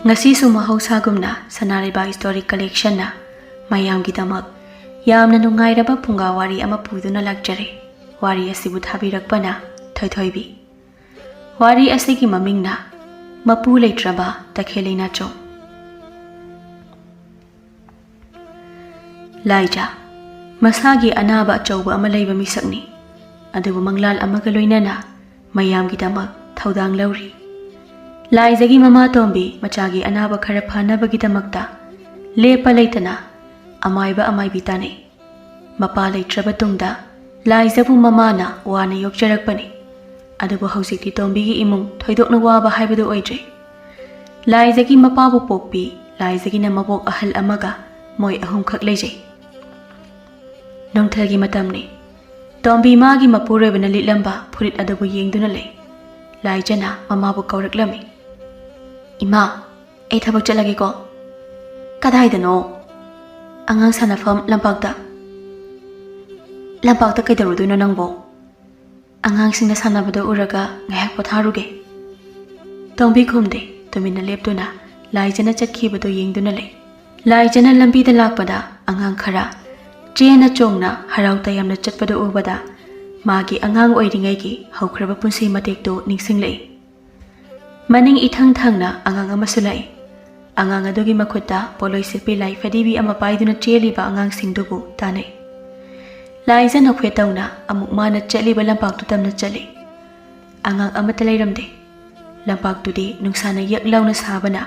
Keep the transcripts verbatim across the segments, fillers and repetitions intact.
ꯉꯁꯤꯁꯨ ꯃꯍꯧꯁꯥꯒꯨꯝꯅ ꯁꯅꯥꯔꯩꯕꯥꯛ ꯍꯤꯁꯇꯣꯔꯤꯛ ꯀꯂꯦꯛꯁꯟꯅ ꯃꯌꯥꯝꯒꯤꯗꯃꯛ ꯌꯥꯝꯅ ꯅꯨꯡꯉꯥꯏꯔꯕ ꯐꯨꯡꯒꯥ ꯋꯥꯔꯤ ꯑꯃ ꯄꯨꯗꯨꯅ ꯂꯥꯛꯆꯔꯦ꯫ ꯋꯥꯔꯤ ꯑꯁꯤꯕꯨ ꯊꯥꯕꯤꯔꯛꯄꯅ ꯊꯣꯏꯊꯣꯏꯕꯤ꯫ ꯋꯥꯔꯤ ꯑꯁꯤꯒꯤ ꯃꯃꯤꯡꯅ ꯃꯄꯨ ꯂꯩꯇ꯭ꯔꯕ ꯇꯈꯦꯜ ꯂꯩꯅꯥꯆꯣꯝ꯫ ꯂꯥꯏꯖ ꯃꯁꯥꯒꯤ ꯑꯅꯥꯕ ꯑꯆꯧꯕ ꯑꯃ ꯂꯩꯕ ꯃꯤꯁꯛꯅꯤ꯫ ꯑꯗꯨꯕꯨ ꯃꯪꯂꯥꯜ ꯑꯃꯒ ꯂꯣꯏꯅꯅ ꯃꯌꯥꯝꯒꯤꯗꯃꯛ ꯊꯧꯗꯥꯡ ꯂꯧꯔꯤ꯫ ꯂꯥꯏꯖꯒꯤ ꯃꯃꯥ ꯇꯣꯝꯕꯤ ꯃꯆꯥꯒꯤ ꯑꯅꯥꯕ ꯈꯔ ꯐꯅꯕꯒꯤꯗꯃꯛꯇ ꯂꯦꯞꯄ ꯂꯩꯇꯅ ꯑꯃꯥꯏꯕ ꯑꯃꯥꯏꯕꯤ ꯇꯥꯅꯩ꯫ ꯃꯄꯥ ꯂꯩꯇ꯭ꯔꯕ ꯇꯨꯡꯗ ꯂꯥꯏꯖꯕꯨ ꯃꯃꯥꯅ ꯋꯥꯅ ꯌꯣꯛꯆꯔꯛꯄꯅꯤ꯫ ꯑꯗꯨꯕꯨ ꯍꯧꯖꯤꯛꯇꯤ ꯇꯣꯝꯕꯤꯒꯤ ꯏꯃꯨꯡ ꯊꯣꯏꯗꯣꯛꯅ ꯋꯥꯕ ꯍꯥꯏꯕꯗꯨ ꯑꯣꯏꯗ꯭ꯔꯦ꯫ ꯂꯥꯏꯖꯒꯤ ꯃꯄꯥꯕꯨ ꯄꯣꯛꯄꯤ ꯂꯥꯏꯖꯒꯤꯅ ꯃꯕꯣꯛ ꯑꯍꯜ ꯑꯃꯒ ꯃꯣꯏ ꯑꯍꯨꯝꯈꯛ ꯂꯩꯖꯩ꯫ ꯅꯨꯡꯊꯤꯜꯒꯤ ꯃꯇꯝꯅꯤ꯫ ꯇꯣꯝꯕꯤ ꯃꯥꯒꯤ ꯃꯄꯨꯔꯣꯏꯕꯅ ꯂꯤꯠꯂꯝꯕ ꯐꯨꯔꯤꯠ ꯑꯗꯨꯕꯨ ꯌꯦꯡꯗꯨꯅ ꯂꯩ꯫ ꯂꯥꯏꯖꯅ ꯃꯃꯥꯕꯨ ꯀꯧꯔꯛꯂꯝꯃꯤ꯫ "ꯏꯃꯥ, ꯑꯩ ꯊꯕꯛ ꯆꯠꯂꯒꯦꯀꯣ꯫" "ꯀꯗꯥꯏꯗꯅꯣ?" "ꯑꯉꯥꯡ ꯁꯥꯟꯅꯐꯝ ꯂꯝꯄꯥꯛꯇ꯫" "ꯂꯝꯄꯥꯛꯇ ꯀꯩꯗꯧꯔꯨꯗꯣꯏꯅꯣ ꯅꯪꯕꯣ?" "ꯑꯉꯥꯡꯁꯤꯡꯅ ꯁꯥꯟꯅꯕꯗꯣ ꯎꯔꯒ ꯉꯥꯏꯍꯥꯛ ꯄꯣꯊꯥꯔꯨꯒꯦ꯫" ꯇꯣꯝꯕꯤ ꯈꯨꯝꯗꯦ꯫ ꯇꯨꯃꯤꯟꯅ ꯂꯦꯞꯇꯨꯅ ꯂꯥꯏꯖꯅ ꯆꯠꯈꯤꯕꯗꯨ ꯌꯦꯡꯗꯨꯅ ꯂꯩ꯫ ꯂꯥꯏꯖꯅ ꯂꯝꯕꯤꯗ ꯂꯥꯛꯄꯗ ꯑꯉꯥꯡ ꯈꯔ ꯆꯦꯟꯅ ꯆꯣꯡꯅ ꯍꯔꯥꯎ ꯇꯌꯥꯝꯅ ꯆꯠꯄꯗꯨ ꯎꯕꯗ ꯃꯥꯒꯤ ꯑꯉꯥꯡ ꯑꯣꯏꯔꯤꯉꯩꯒꯤ ꯍꯧꯈ꯭ꯔꯕ ꯄꯨꯟꯁꯤ ꯃꯇꯦꯛꯇꯨ ꯅꯤꯡꯁꯤꯡꯂꯛꯏ꯫ ꯃꯅꯤꯡ ꯏꯊꯪ ꯊꯪꯅ ꯑꯉꯥꯡ ꯑꯃꯁꯨ ꯂꯥꯛꯏ꯫ ꯑꯉꯥꯡ ꯑꯗꯨꯒꯤ ꯃꯈꯨꯠꯇ ꯄꯣꯠꯂꯣꯏ ꯁꯦꯠꯄꯤ ꯂꯥꯏ ꯐꯗꯤꯕꯤ ꯑꯃ ꯄꯥꯏꯗꯨꯅ ꯆꯦꯜꯂꯤꯕ ꯑꯉꯥꯡꯁꯤꯡꯗꯨꯕꯨ ꯇꯥꯟꯅꯩ꯫ ꯂꯥꯏꯖ ꯅꯣꯛꯐꯦꯠ ꯇꯧꯅ ꯑꯃꯨꯛ ꯃꯥꯅ ꯆꯠꯂꯤꯕ ꯂꯝꯄꯥꯛꯇꯨ ꯇꯝꯅ ꯆꯠꯂꯤ꯫ ꯑꯉꯥꯡ ꯑꯃꯠꯇ ꯂꯩꯔꯝꯗꯦ꯫ ꯂꯝꯄꯥꯛꯇꯨꯗꯤ ꯅꯨꯡꯁꯥꯅ ꯌꯛ ꯂꯥꯎꯅ ꯁꯥꯕꯅ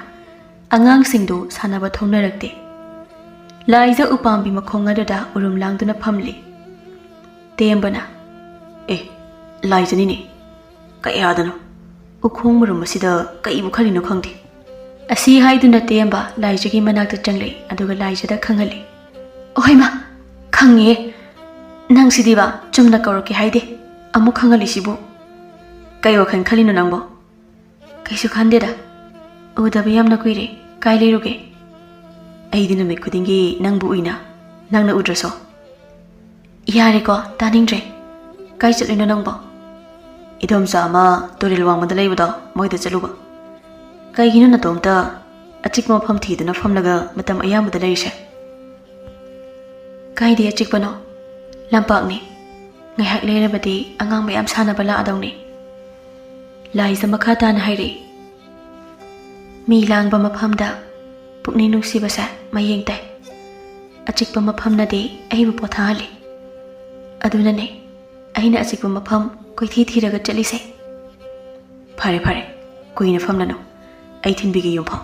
ꯑꯉꯥꯡꯁꯤꯡꯗꯨ ꯁꯥꯟꯅꯕ ꯊꯣꯛꯅꯔꯛꯇꯦ꯫ ꯂꯥꯏꯖ ꯎꯄꯥꯝꯕꯤ ꯃꯈꯣꯡ ꯑꯗꯨꯗ ꯎꯔꯨꯝ ꯂꯥꯡꯗꯨꯅ ꯐꯝꯂꯤ꯫ ꯇꯦꯝꯕꯅ, "ꯑꯦ, ꯂꯥꯏꯖꯅꯤꯅꯦ꯫ ꯀꯌꯥꯗꯅꯣ? ꯎꯈꯣꯡ ꯃꯔꯨꯝ ꯑꯁꯤꯗ ꯀꯩꯕꯨ ꯈꯜꯂꯤꯅꯣ ꯈꯪꯗꯦ꯫" ꯑꯁꯤ ꯍꯥꯏꯗꯨꯅ ꯇꯦꯝꯕ ꯂꯥꯏꯖꯒꯤ ꯃꯅꯥꯛꯇ ꯆꯪꯂꯛꯏ, ꯑꯗꯨꯒ ꯂꯥꯏꯖꯗ ꯈꯪꯍꯜꯂꯤ꯫ "ꯑꯣꯍꯩꯃꯥ, ꯈꯪꯉꯦ꯫ ꯅꯪꯁꯤꯗꯤꯕ ꯆꯨꯝꯅ ꯀꯧꯔꯛꯀꯦ ꯍꯥꯏꯗꯦ꯫ ꯑꯃꯨꯛ ꯈꯪꯍꯜꯂꯤꯁꯤꯕꯨ?" "ꯀꯩ ꯋꯥꯈꯜ ꯈꯜꯂꯤꯅꯣ ꯅꯪꯕꯣ?" "ꯀꯩꯁꯨ ꯈꯟꯗꯦꯗ꯫ ꯎꯗꯕ ꯌꯥꯝꯅ ꯀꯨꯏꯔꯦ꯫ ꯀꯥꯏ ꯂꯩꯔꯨꯒꯦ?" "ꯑꯩꯗꯤ ꯅꯨꯃꯤꯠ ꯈꯨꯗꯤꯡꯒꯤ ꯅꯪꯕꯨ ꯎꯏꯅ꯫ ꯅꯪꯅ ꯎꯗ꯭ꯔꯁꯨ?" "ꯌꯥꯔꯦꯀꯣ, ꯇꯥꯅꯤꯡꯗ꯭ꯔꯦ꯫ ꯀꯥꯏ ꯆꯠꯂꯨꯏꯅꯣ ꯅꯪꯕꯣ?" "ꯏꯗꯣꯝꯆꯥ ꯑꯃ ꯇꯨꯔꯦꯜ ꯋꯥꯡꯃꯗ ꯂꯩꯕꯗꯣ, ꯃꯣꯏꯗ ꯆꯠꯂꯨꯕ꯫" "ꯀꯩꯒꯤꯅꯣ ꯅꯇꯣꯝꯇ?" ꯑꯆꯤꯛꯄ ꯃꯐꯝ ꯊꯤꯗꯨꯅ ꯐꯝꯂꯒ ꯃꯇꯝ ꯑꯌꯥꯝꯕꯗ ꯂꯩꯔꯤꯁꯦ? ꯀꯥꯏꯗꯦ, ꯑꯆꯤꯛꯄꯅꯣ? ꯂꯝꯄꯥꯛꯅꯤ꯫ ꯉꯥꯏꯍꯥꯛ ꯂꯩꯔꯕꯗꯤ ꯑꯉꯥꯡ ꯃꯌꯥꯝ ꯁꯥꯟꯅꯕ ꯂꯥꯛꯑꯗꯧꯅꯤ꯫ ꯂꯥꯏꯖ ꯃꯈꯥ ꯇꯥꯅ ꯍꯥꯏꯔꯛꯏ, "ꯃꯤ ꯂꯥꯡꯕ ꯃꯐꯝꯗ ꯄꯨꯛꯅꯤꯡ ꯅꯨꯡꯁꯤꯕꯁꯦ ꯃꯌꯦꯡ ꯇꯥꯏ꯫ ꯑꯆꯤꯛꯄ ꯃꯐꯝꯅꯗꯤ ꯑꯩꯕꯨ ꯄꯣꯊꯥꯍꯜꯂꯤ꯫ ꯑꯗꯨꯅꯅꯦ ꯑꯩꯅ ꯑꯆꯤꯛꯄ ꯃꯐꯝ ꯀꯣꯏꯊꯤ ꯊꯤꯔꯒ ꯆꯠꯂꯤꯁꯦ꯫" "ꯐꯔꯦ, ꯐꯔꯦ, ꯀꯨꯏꯅ ꯐꯝꯂꯅꯨ, ꯑꯩ ꯊꯤꯟꯕꯤꯒꯦ ꯌꯨꯝꯐꯥꯎ꯫"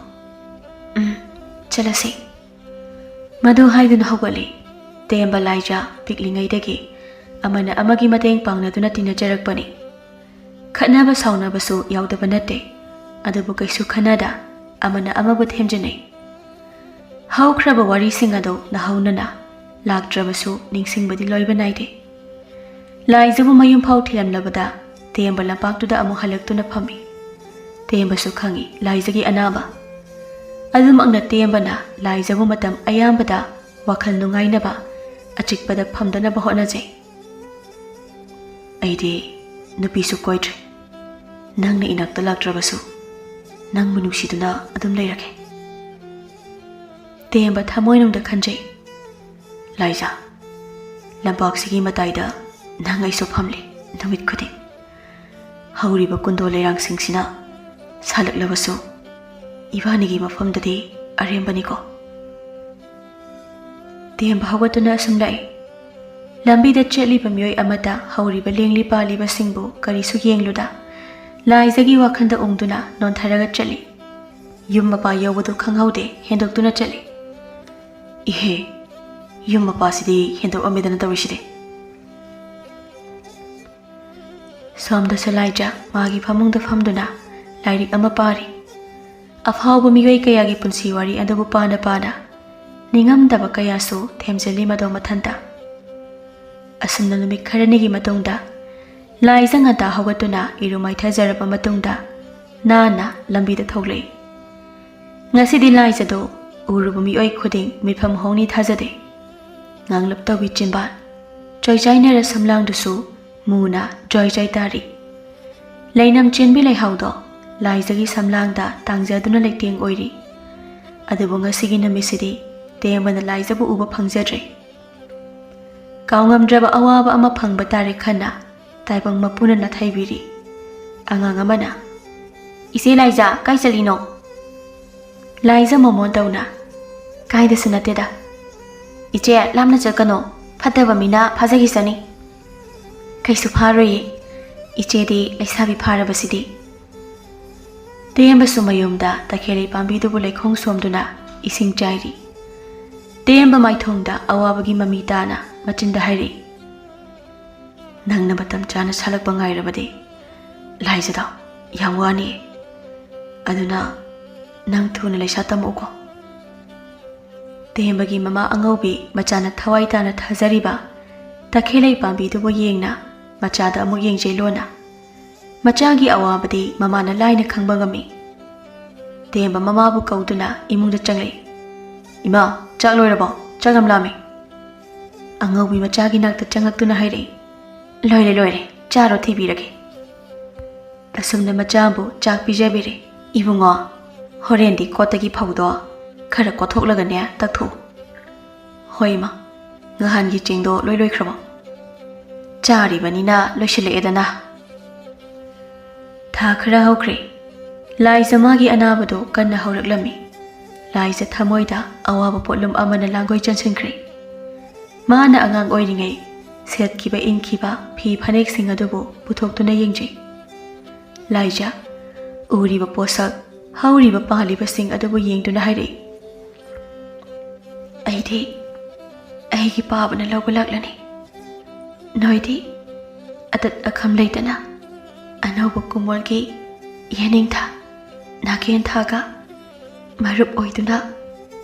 "ꯎꯝ, ꯆꯠꯂꯁꯤ꯫" ꯃꯗꯨ ꯍꯥꯏꯗꯨꯅ ꯍꯧꯒꯠꯂꯤ꯫ ꯇꯦꯝꯕ ꯂꯥꯏꯖ ꯄꯤꯛꯂꯤꯉꯩꯗꯒꯤ ꯑꯃꯅ ꯑꯃꯒꯤ ꯃꯇꯦꯡ ꯄꯥꯡꯅꯗꯨꯅ ꯇꯤꯟꯅꯖꯔꯛꯄꯅꯤ꯫ ꯈꯠꯅꯕ ꯁꯥꯎꯅꯕꯁꯨ ꯌꯥꯎꯗꯕ ꯅꯠꯇꯦ, ꯑꯗꯨꯕꯨ ꯀꯩꯁꯨ ꯈꯟꯅꯗ ꯑꯃꯅ ꯑꯃꯕꯨ ꯊꯦꯝꯖꯤꯟꯅꯩ꯫ ꯍꯧꯈ꯭ꯔꯕ ꯋꯥꯔꯤꯁꯤꯡ ꯑꯗꯨ ꯅꯧꯍꯧꯅꯅ ꯂꯥꯛꯇ꯭ꯔꯕꯁꯨ ꯅꯤꯡꯁꯤꯡꯕꯗꯤ ꯂꯣꯏꯕ ꯅꯥꯏꯗꯦ꯫ ꯂꯥꯏꯖꯕꯨ ꯃꯌꯨꯝ ꯐꯥꯎ ꯊꯤꯜꯂꯝꯂꯕꯗ ꯇꯦꯝꯕ ꯂꯝꯄꯥꯛꯇꯨꯗ ꯑꯃꯨꯛ ꯍꯜꯂꯛꯇꯨꯅ ꯐꯝꯃꯤ꯫ ꯇꯦꯝꯕꯁꯨ ꯈꯪꯏ ꯂꯥꯏꯖꯒꯤ ꯑꯅꯥꯕ꯫ ꯑꯗꯨꯃꯛꯅ ꯇꯦꯝꯕꯅ ꯂꯥꯏꯖꯕꯨ ꯃꯇꯝ ꯑꯌꯥꯝꯕꯗ ꯋꯥꯈꯜ ꯅꯨꯡꯉꯥꯏꯅꯕ, ꯑꯆꯤꯛꯄꯗ ꯐꯝꯗꯅꯕ ꯍꯣꯠꯅꯖꯩ꯫ "ꯑꯩꯗꯤ ꯅꯨꯄꯤꯁꯨ ꯀꯣꯏꯗ꯭ꯔꯤ꯫ ꯅꯪꯅ ꯏꯅꯥꯛꯇ ꯂꯥꯛꯇ꯭ꯔꯕꯁꯨ ꯅꯪꯕꯨ ꯅꯨꯡꯁꯤꯗꯨꯅ ꯑꯗꯨꯝ ꯂꯩꯔꯒꯦ꯫" ꯇꯦꯝꯕ ꯊꯃꯣꯏꯅꯨꯡꯗ ꯈꯟꯖꯩ, "ꯂꯥꯏꯖꯥ, ꯂꯝꯄꯥꯛꯁꯤꯒꯤ ꯃꯇꯥꯏꯗ ꯅꯪ ꯑꯩꯁꯨ ꯐꯝꯂꯤ ꯅꯨꯃꯤꯠ ꯈꯨꯗꯤꯡ꯫ ꯍꯧꯔꯤꯕ ꯀꯨꯟꯗꯣ ꯂꯩꯔꯥꯡꯁꯤꯡꯁꯤꯅ ꯁꯥꯠꯂꯛꯂꯕꯁꯨ ꯏꯕꯥꯅꯤꯒꯤ ꯃꯐꯝꯗꯗꯤ ꯑꯔꯦꯝꯕꯅꯤꯀꯣ꯫" ꯇꯦꯝꯕ ꯍꯧꯒꯠꯇꯨꯅ ꯑꯁꯨꯝ ꯂꯥꯛꯏ꯫ ꯂꯝꯕꯤꯗ ꯆꯠꯂꯤꯕ ꯃꯤꯑꯣꯏ ꯑꯃꯠꯇ ꯍꯧꯔꯤꯕ ꯂꯦꯡꯂꯤ ꯄꯥꯜꯂꯤꯕꯁꯤꯡꯕꯨ ꯀꯔꯤꯁꯨ ꯌꯦꯡꯂꯨꯗ ꯂꯥꯏꯖꯒꯤ ꯋꯥꯈꯜꯗ ꯎꯪꯗꯨꯅ ꯅꯣꯟꯊꯔꯒ ꯆꯠꯂꯤ꯫ ꯌꯨꯝ ꯃꯄꯥ ꯌꯧꯕꯗꯨ ꯈꯪꯍꯧꯗꯦ, ꯍꯦꯟꯗꯣꯛꯇꯨꯅ ꯆꯠꯂꯤ꯫ "ꯏꯍꯦ, ꯌꯨꯝ ꯃꯄꯥꯁꯤꯗꯤ ꯍꯦꯟꯗꯣꯛꯑꯝꯃꯦꯗꯅ ꯇꯧꯔꯤꯁꯤꯗꯤ꯫" ꯁꯣꯝꯗꯁꯨ ꯂꯥꯏꯖ ꯃꯥꯒꯤ ꯐꯃꯨꯡꯗ ꯐꯝꯗꯨꯅ ꯂꯥꯏꯔꯤꯛ ꯑꯃ ꯄꯥꯔꯤ꯫ ꯑꯐꯥꯎꯕ ꯃꯤꯑꯣꯏ ꯀꯌꯥꯒꯤ ꯄꯨꯟꯁꯤ ꯋꯥꯔꯤ ꯑꯗꯨꯕꯨ ꯄꯥꯅ ꯄꯥꯅ ꯅꯤꯡꯉꯝꯗꯕ ꯀꯌꯥꯁꯨ ꯊꯦꯝꯖꯤꯜꯂꯤ ꯃꯗꯣ ꯃꯊꯟꯇ꯫ ꯑꯁꯨꯝꯅ ꯅꯨꯃꯤꯠ ꯈꯔꯅꯤꯒꯤ ꯃꯇꯨꯡꯗ ꯂꯥꯏꯖ ꯉꯟꯇꯥ ꯍꯧꯒꯠꯇꯨꯅ ꯏꯔꯨ ꯃꯥꯏꯊꯖꯔꯕ ꯃꯇꯨꯡꯗ ꯅꯥꯟꯅ ꯂꯝꯕꯤꯗ ꯊꯣꯛꯂꯛꯏ꯫ ꯉꯁꯤꯗꯤ ꯂꯥꯏꯖꯗꯣ ꯎꯔꯨꯕ ꯃꯤꯑꯣꯏ ꯈꯨꯗꯤꯡ ꯃꯤꯠꯐꯝ ꯍꯣꯡꯅꯤ ꯊꯥꯖꯗꯦ꯫ ꯉꯥꯡꯂꯞ ꯇꯧꯕꯤ ꯆꯤꯟꯕꯥꯜ, ꯆꯣꯏꯆꯥꯏꯅꯔ ꯁꯝꯂꯥꯡꯗꯨꯁꯨ ꯃꯨꯅ ꯖ꯭ꯋꯥꯏ ꯖ꯭ꯋꯥꯏ ꯇꯥꯔꯤ꯫ ꯂꯩꯅꯝ ꯆꯦꯟꯕꯤ ꯂꯩꯍꯥꯎꯗꯣ ꯂꯥꯏꯖꯒꯤ ꯁꯝꯂꯥꯡꯗ ꯇꯥꯡꯖꯗꯨꯅ ꯂꯩꯇꯦꯡ ꯑꯣꯏꯔꯤ꯫ ꯑꯗꯨꯕꯨ ꯉꯁꯤꯒꯤ ꯅꯨꯃꯤꯠꯁꯤꯗꯤ ꯇꯦꯝꯕꯅ ꯂꯥꯏꯖꯕꯨ ꯎꯕ ꯐꯪꯖꯗ꯭ꯔꯦ꯫ ꯀꯥꯎꯉꯝꯗ꯭ꯔꯕ ꯑꯋꯥꯕ ꯑꯃ ꯐꯪꯕ ꯇꯥꯔꯦ ꯈꯟꯅ ꯇꯥꯏꯕꯪ ꯃꯄꯨꯅ ꯅꯥꯊꯩꯕꯤꯔꯤ꯫ ꯑꯉꯥꯡ ꯑꯃꯅ, "ꯏꯆꯦ ꯂꯥꯏꯖ, ꯀꯥꯏ ꯆꯠꯂꯤꯅꯣ?" ꯂꯥꯏꯖ ꯃꯃꯣꯟ ꯇꯧꯅ, "ꯀꯥꯏꯗꯁꯨ ꯅꯠꯇꯦꯗ꯫ ꯏꯆꯦ, ꯂꯥꯞꯅ ꯆꯠꯀꯅꯣ, ꯐꯠꯇꯕ ꯃꯤꯅ ꯐꯥꯖꯈꯤꯁꯅꯤ꯫" "ꯀꯩꯁꯨ ꯐꯥꯔꯣꯏꯌꯦ, ꯏꯆꯦꯗꯤ ꯂꯩꯁꯥꯕꯤ ꯐꯥꯔꯕꯁꯤꯗꯤ꯫" ꯇꯦꯝꯕꯁꯨ ꯃꯌꯨꯝꯗ ꯇꯈꯦꯂꯩ ꯄꯥꯝꯕꯤꯗꯨꯕꯨ ꯂꯩꯈꯣꯡ ꯁꯣꯝꯗꯨꯅ ꯏꯁꯤꯡ ꯆꯥꯏꯔꯤ꯫ ꯇꯦꯝꯕ ꯃꯥꯏꯊꯣꯡꯗ ꯑꯋꯥꯕꯒꯤ ꯃꯃꯤ ꯇꯥꯅ ꯃꯆꯤꯟꯗ ꯍꯥꯏꯔꯛꯏ, "ꯅꯪꯅ ꯃꯇꯝ ꯆꯥꯅ ꯁꯥꯠꯂꯛꯄ ꯉꯥꯏꯔꯕꯗꯤ ꯂꯥꯏꯖꯗꯣ ꯌꯥꯝ ꯋꯥꯅꯤ꯫ ꯑꯗꯨꯅ ꯅꯪ ꯊꯨꯅ ꯂꯩꯁꯥ ꯇꯝꯃꯛꯎꯀꯣ꯫" ꯇꯦꯝꯕꯒꯤ ꯃꯃꯥ ꯑꯉꯧꯕꯤ ꯃꯆꯥꯅ ꯊꯋꯥꯏ ꯇꯥꯅ ꯊꯥꯖꯔꯤꯕ ꯇꯈꯦꯂꯩ ꯄꯥꯝꯕꯤꯗꯨꯕꯨ ꯌꯦꯡꯅ ꯃꯆꯥꯗ ꯑꯃꯨꯛ ꯌꯦꯡꯖꯩ ꯂꯣꯟꯅ꯫ ꯃꯆꯥꯒꯤ ꯑꯋꯥꯕꯗꯤ ꯃꯃꯥꯅ ꯂꯥꯏꯅ ꯈꯪꯕ ꯉꯝꯃꯤ꯫ ꯇꯦꯝꯕ ꯃꯃꯥꯕꯨ ꯀꯧꯗꯨꯅ ꯏꯃꯨꯡꯗ ꯆꯪꯂꯛꯏ꯫ "ꯏꯃꯥ, ꯆꯥꯛ ꯂꯣꯏꯔꯕꯣ? ꯆꯥꯛ ꯌꯥꯝ ꯂꯥꯝꯃꯦ꯫" ꯑꯉꯧꯕꯤ ꯃꯆꯥꯒꯤ ꯅꯥꯛꯇ ꯆꯪꯂꯛꯇꯨꯅ ꯍꯥꯏꯔꯛꯏ, "ꯂꯣꯏꯔꯦ, ꯂꯣꯏꯔꯦ, ꯆꯥꯔꯣ, ꯊꯤꯕꯤꯔꯒꯦ꯫" ꯑꯁꯨꯝꯅ ꯃꯆꯥꯕꯨ ꯆꯥꯛ ꯄꯤꯖꯕꯤꯔꯦ꯫ "ꯏꯕꯨꯡꯉꯣ, ꯍꯣꯔꯦꯟꯗꯤ ꯀꯣꯠꯇꯒꯤ ꯐꯧꯗꯣ ꯈꯔ ꯀꯣꯠꯊꯣꯛꯂꯒꯅꯦ ꯇꯛꯊꯣꯛꯎ꯫" "ꯍꯣꯏ ꯏꯃꯥ, ꯅꯍꯥꯟꯒꯤ ꯆꯦꯡꯗꯣ ꯂꯣꯏ ꯂꯣꯏꯈ꯭ꯔꯕꯣ?" "ꯆꯥꯔꯤꯕꯅꯤꯅ ꯂꯣꯏꯁꯤꯜꯂꯛꯑꯦꯗꯅ꯫" ꯊꯥ ꯈꯔ ꯍꯧꯈ꯭ꯔꯦ꯫ ꯂꯥꯏꯖ ꯃꯥꯒꯤ ꯑꯅꯥꯕꯗꯣ ꯀꯟꯅ ꯍꯧꯔꯛꯂꯝꯃꯤ꯫ ꯂꯥꯏꯖ ꯊꯃꯣꯏꯗ ꯑꯋꯥꯕ ꯄꯣꯠꯂꯨꯝ ꯑꯃꯅ ꯂꯥꯡꯒꯣꯏ ꯆꯟꯁꯤꯟꯈ꯭ꯔꯦ꯫ ꯃꯥꯅ ꯑꯉꯥꯡ ꯑꯣꯏꯔꯤꯉꯩ ꯁꯦꯠꯈꯤꯕ ꯏꯟꯈꯤꯕ ꯐꯤ ꯐꯅꯦꯛꯁꯤꯡ ꯑꯗꯨꯕꯨ ꯄꯨꯊꯣꯛꯇꯨꯅ ꯌꯦꯡꯖꯩ꯫ ꯂꯥꯏꯖ ꯎꯔꯤꯕ ꯄꯣꯠꯁꯛ, ꯍꯧꯔꯤꯕ ꯄꯥꯜꯂꯤꯕꯁꯤꯡ ꯑꯗꯨꯕꯨ ꯌꯦꯡꯗꯨꯅ ꯍꯥꯏꯔꯛꯏ, "ꯑꯩꯗꯤ ꯑꯩꯒꯤ ꯄꯥꯕꯅ ꯂꯧꯕ ꯂꯥꯛꯂꯅꯤ꯫ ꯅꯣꯏꯗꯤ ꯑꯇꯠ ꯑꯈꯝ ꯂꯩꯇꯅ ꯑꯅꯧꯕ ꯀꯨꯝꯑꯣꯜꯒꯤ ꯌꯦꯅꯤꯡꯊꯥ, ꯅꯥꯀꯦꯟꯊꯥꯒ ꯃꯔꯨꯞ ꯑꯣꯏꯗꯨꯅ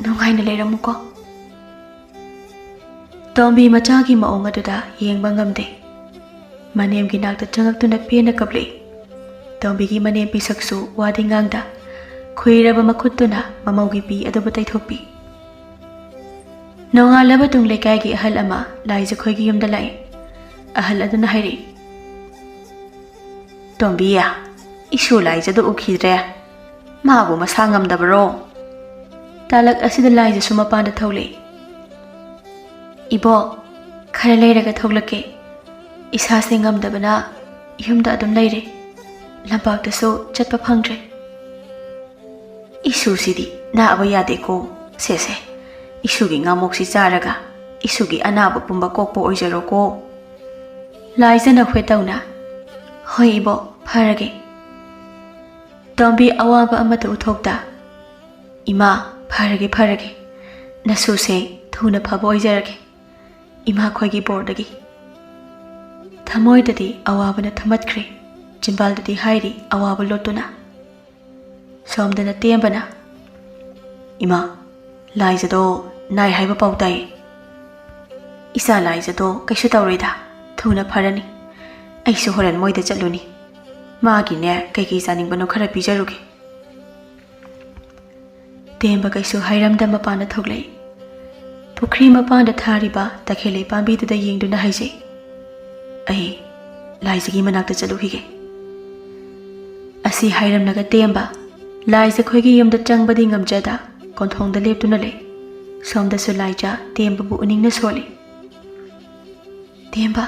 ꯅꯨꯡꯉꯥꯏꯅ ꯂꯩꯔꯝꯃꯨꯀꯣ꯫" ꯇꯣꯝꯕꯤ ꯃꯆꯥꯒꯤ ꯃꯑꯣꯡ ꯑꯗꯨꯗ ꯌꯦꯡꯕ ꯉꯝꯗꯦ꯫ ꯃꯅꯦꯝꯒꯤ ꯅꯥꯛꯇ ꯆꯪꯉꯛꯇꯨꯅ ꯄꯦꯟꯅ ꯀꯞꯂꯛꯏ꯫ ꯇꯣꯝꯕꯤꯒꯤ ꯃꯅꯦꯝ ꯄꯤꯁꯛꯁꯨ ꯋꯥꯗꯤ ꯉꯥꯡꯗ, ꯈꯨꯏꯔꯕ ꯃꯈꯨꯠꯇꯨꯅ ꯃꯃꯧꯒꯤ ꯄꯤ ꯑꯗꯨꯕꯨ ꯇꯩꯊꯣꯛꯄꯤ꯫ ꯅꯣꯡꯉꯥꯜꯂꯕ ꯇꯨꯡ ꯂꯩꯀꯥꯏꯒꯤ ꯑꯍꯜ ꯑꯃ ꯂꯥꯏꯖꯈꯣꯏꯒꯤ ꯌꯨꯝꯗ ꯂꯥꯛꯏ꯫ ꯑꯍꯜ ꯑꯗꯨꯅ ꯍꯥꯏꯔꯛꯏ, "ꯇꯣꯝꯕꯤ, ꯏꯁꯨ ꯂꯥꯏꯖꯗꯨ ꯎꯈꯤꯗ꯭ꯔꯦ꯫ ꯃꯥꯕꯨ ꯃꯁꯥ ꯉꯝꯗꯕꯔꯣ?" ꯇꯥꯂꯛ ꯑꯁꯤꯗ ꯂꯥꯏꯖꯁꯨ ꯃꯄꯥꯟꯗ ꯊꯣꯛꯂꯛꯏ꯫ "ꯏꯕꯣꯛ, ꯈꯔ ꯂꯩꯔꯒ ꯊꯣꯛꯂꯛꯀꯦ꯫ ꯏꯁꯥꯁꯦ ꯉꯝꯗꯕꯅ ꯌꯨꯝꯗ ꯑꯗꯨꯝ ꯂꯩꯔꯦ꯫ ꯂꯝꯄꯥꯛꯇꯁꯨ ꯆꯠꯄ ꯐꯪꯗ꯭ꯔꯦ꯫" "ꯏꯁꯨꯁꯤꯗꯤ ꯅꯥꯕ ꯌꯥꯗꯦꯀꯣ꯫ ꯁꯦꯁꯦ, ꯏꯁꯨꯒꯤ ꯉꯥꯃꯣꯛꯁꯤ ꯆꯥꯔꯒ ꯏꯁꯨꯒꯤ ꯑꯅꯥꯕ ꯄꯨꯝꯕ ꯀꯣꯛꯄ ꯑꯣꯏꯖꯔꯣꯀꯣ꯫" ꯂꯥꯏꯖꯅ ꯍꯣꯏ ꯇꯧꯅ, "ꯍꯣꯏ ꯏꯕꯣꯛ, ꯐꯔꯒꯦ꯫" ꯇꯣꯝꯕꯤ ꯑꯋꯥꯕ ꯑꯃꯠꯇ ꯎꯠꯊꯣꯛꯇ, "ꯏꯃꯥ, ꯐꯔꯒꯦ, ꯐꯔꯒꯦ꯫ ꯅꯁꯨꯁꯦ ꯊꯨꯅ ꯐꯕ ꯑꯣꯏꯖꯔꯒꯦ, ꯏꯃꯥꯈꯣꯏꯒꯤ ꯕꯣꯔꯗꯒꯤ꯫" ꯊꯃꯣꯏꯗꯗꯤ ꯑꯋꯥꯕꯅ ꯊꯨꯝꯃꯠꯈ꯭ꯔꯦ, ꯆꯤꯝꯕꯥꯜꯗꯗꯤ ꯍꯥꯏꯔꯤ ꯑꯋꯥꯕ ꯂꯣꯠꯇꯨꯅ꯫ ꯁꯣꯝꯗꯅ ꯇꯦꯝꯕꯅ, "ꯏꯃꯥ, ꯂꯥꯏꯖꯗꯣ ꯅꯥꯏ ꯍꯥꯏꯕ ꯄꯥꯎ ꯇꯥꯏ꯫ ꯏꯆꯥ ꯂꯥꯏꯖꯗꯣ ꯀꯩꯁꯨ ꯇꯧꯔꯣꯏꯗ, ꯊꯨꯅ ꯐꯔꯅꯤ꯫ ꯑꯩꯁꯨ ꯍꯣꯔꯦꯟ ꯃꯣꯏꯗ ꯆꯠꯂꯨꯅꯤ꯫ ꯃꯥꯒꯤꯅꯦ ꯀꯩꯀꯩ ꯆꯥꯅꯤꯡꯕꯅꯣ ꯈꯔ ꯄꯤꯖꯔꯨꯒꯦ꯫" ꯇꯦꯝꯕ ꯀꯩꯁꯨ ꯍꯥꯏꯔꯝꯗ ꯃꯄꯥꯟꯗ ꯊꯣꯛꯂꯛꯏ꯫ ꯄꯨꯈ꯭ꯔꯤ ꯃꯄꯥꯟꯗ ꯊꯥꯔꯤꯕ ꯇꯈꯦꯜꯂꯩ ꯄꯥꯝꯕꯤꯗꯨꯗ ꯌꯦꯡꯗꯨꯅ ꯍꯥꯏꯖꯩ, "ꯑꯩ ꯂꯥꯏꯖꯒꯤ ꯃꯅꯥꯛꯇ ꯆꯠꯂꯨꯈꯤꯒꯦ꯫" ꯑꯁꯤ ꯍꯥꯏꯔꯝꯂꯒ ꯇꯦꯝꯕ ꯂꯥꯏꯖꯈꯣꯏꯒꯤ ꯌꯨꯝꯗ ꯆꯪꯕꯗꯤ ꯉꯝꯖꯗ ꯀꯣꯟꯊꯣꯡꯗ ꯂꯦꯞꯇꯨꯅ ꯂꯩ꯫ ꯁꯣꯝꯗꯁꯨ ꯂꯥꯏꯖ ꯇꯦꯝꯕꯕꯨ ꯎꯅꯤꯡꯅ ꯁꯣꯜꯂꯤ꯫ "ꯇꯦꯝꯕ,